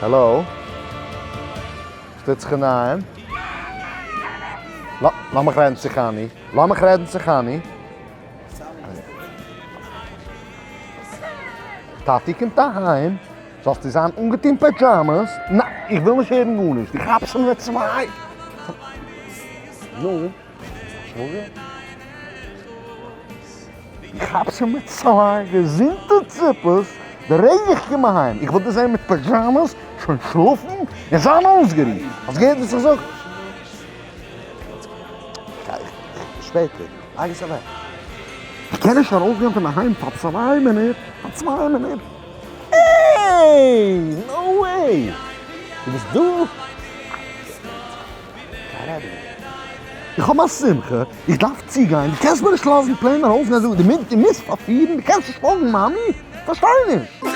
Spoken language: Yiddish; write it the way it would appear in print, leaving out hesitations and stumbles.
העלאו? וואס טוט זיך אינדערהיים? לאמיך רעדן צו חני, לאמיך רעדן צו חני. טאטי קומט אהיים, זאלסטו זיין אנגעטון pajamas, ניין, איך וויל נישט הערן גארנישט, דו כאפסט שוין מיט צוויי. נו, שוואגער? איך כאפ שוין מיט צוויי געזונטע ציפעס די רגע איך קום אהיים, איך וויל דיר זען מיט pajamas, שוין שלאפן און זיין אויסגערוהט. האסט געהערט וואס איך זאג? שפעטער, לייג עס אוועק. איך קען נישט ארויסגיין פון אהיים פאר צוויי מינוט, פאר צוויי מינוט. העי! no way! דו ביסט דא? איך האב א שמחה, איך דארף צוגיין, דו קענסט מיר נישט לאזן plain ארויסגיין זאגן, דו מוזט פארפירן, דו קענסט נישט פאלגן מאמי? פארשטיי נישט.